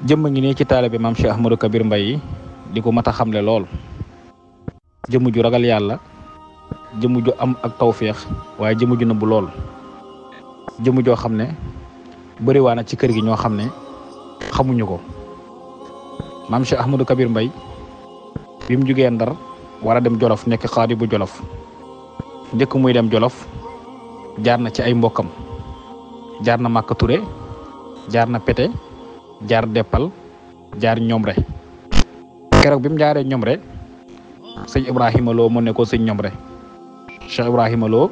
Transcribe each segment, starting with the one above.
jëmm ngi nii ci taalibe maam Cheikh Ahmadou Kabir Mbaye di ko mat a xamle lool jëmm ju ragal yàlla jëmm ju am ak tawféex waaye jëmm ju nëbbu lool jëmm joo xam ne bëriwaana ci kër gi ñoo xam ne xamuñu ko maam Cheikh Ahmadou Kabir Mbaye bi mu jugee Ndar war a dem Jolof nekk xaadi bu Jolof njëkk muy dem Jolof jaar na ci ay mbokkam jaar na Màkka Touré jaar na Pété jaar Deppal jaar Ñomre keroog bi mu jaaree Ñomre sëñ Ibrahima Lo mu ne ko sëñ Ñomre Cheikh Ibrahima Lo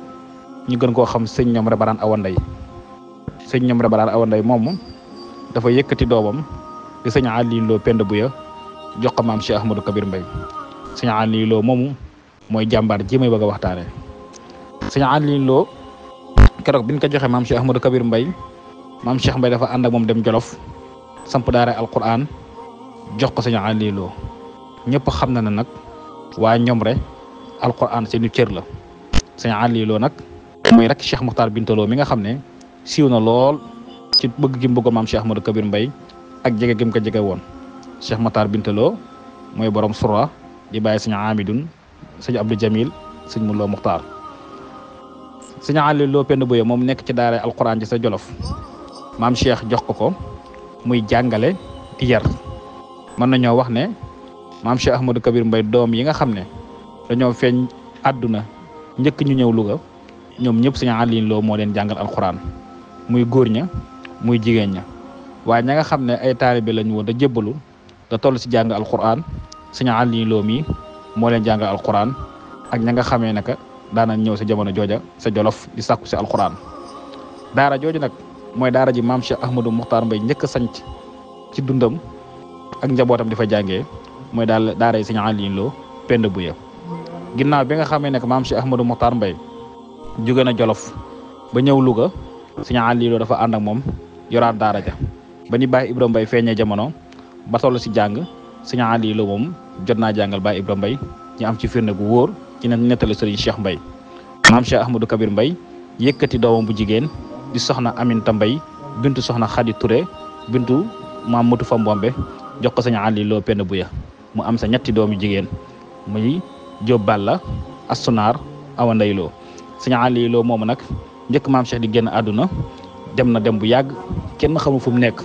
ñu gën koo xam sëñ Ñomre Baraan Awa Ndey sëñ Ñomre Baraan Awa Ndey moomu dafa yëkkati doomam di sëñ Aliou Lo Penda Buya jox ko maam Cheikh Ahmadou Kabir Mbaye sëñ Aliou Lo moomu mooy jàmbaar ji may bëgg a waxtaane sëñ Aliou Lo keroog biñ ko joxe maam Cheikh Ahmadou Kabir Mbaye maam Cheikh Mbaye dafa ànd ak moom dem Jolof samp daara alquran jox ko sëñ Aliou Lo ñëpp xam na ne nag waa Ñomre alquran seenu cër la sëñ Aliou Lo nag mooy rek Cheikh Mokhtar Binta Lo mi nga xam ne siiw na lool ci bëgg gi mu bëggoon maam Cheikh Ahmadou Kabir Mbaye ak jege gi mu ko jege woon Cheikh Mokhtar Binta Lo mooy borom sura di bàyyi sëñ Amidoun sëñ Abdou Jamil sëñ Mullo Mokhtar sëñ Aliou Lo Penda Buya moom nekk ci daara alquran ci sa Jolof maam Cheikh jox ko muy jàngale di yar mën nañoo wax ne maam Cheikh Ahmadou Kabir Mbaye doom yi nga xam ne dañoo feeñ àdduna njëkk ñu ñëw Louga ñoom ñëpp sëñ Aliou Lo moo leen jàngal alxuraan muy góor ña muy jigéen ña waaye ña nga xam ne ay taalibe lañu woon da jébbalu da toll si jàng alxuraan sëñ Aliou Lo mii moo leen jàngal alxuraan ak ña nga xamee ne que daanañ ñëw sa jamono jooja sa Jolof di sàkku si alxuraan daara jooju nag mooy daara ji maam Cheikh Ahmadou Mokhtar Mbaye njëkk a sanc ci dundam ak njabootam di fa jàngee mooy daal daara yi sëñ Aliou Lo Penda Buya ginnaaw bi nga xamee ne maam Cheikh Ahmadou Mokhtar Mbaye jóge na Jolof ba ñëw Louga sëñ Aliou Lo dafa ànd ak moom yoraat daara ja ba ni Baye Ibra Mbaye feeñee jamono ba toll si jàng sëñ Aliou Lo moom jot naa jàngal Baye Ibra Mbaye ñu am ci firnde gu wóor ci nettali sëriñ Cheikh Mbaye maam Cheikh Ahmadou Kabir Mbaye yëkkati doomam bu jigéen di soxna Aminta Mbaye bintu soxna Khady Touré bintu maam Mutu Fambombe jox ko sëñ Aliou Lo Penda Buya mu am sa ñetti doom yu jigéen muy Jóob Balla Astunaar Awa Ndey Lo sëñ Aliou Lo moomu nag njëkk maam Cheikh di génn àdduna dem na dem bu yàgg kenn xamul fu mu nekk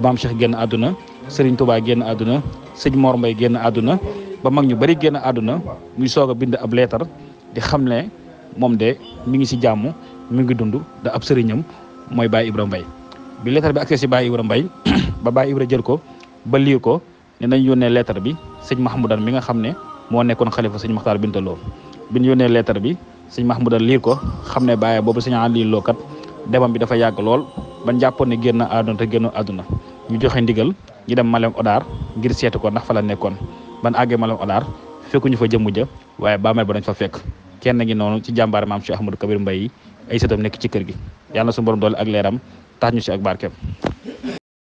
maam Cheikh génn àdduna Serigne Touba génn àdduna sëñ Mor Mbaye génn àdduna ba mag ñu bari génn àdduna muy soog a bind ab leetar di xam ne moom de mi ngi si jàmm mi ngi dund da ab sëriñam mooy Baye Ibra Mbaye bi leetar bi accès si Baye Ibra Mbaye ba Baye Ibra jël ko ba liir ko ne nañ yónnee leetar bi sëñ Mahmoudan mi nga xam ne moo nekkoon xalifa sëñ Mokhtar Binta Lo bi ñu yónnee leetar bi sëñ Mahmoudan liir ko xam ne Baye boobu sëñ Aliou Lo kat demam bi dafa yàgg lool ban jàppoon ne génn àdduna te génn àdduna ñu joxe ndigal ñu dem Malem Odar ngir seeti ko ndax fa la nekkoon ban àggee Malem Odar fekkuñu fa jëmm ja waaye bàmmeel ba dañ fa fekk kenn ngi noonu ci jàmbaar maam Cheikh Ahmadou Kabir Mbaye yi ay sëtam nekk ci kër gi yàlla na suñu borom doole ak leeram tax ñu si ak barkeem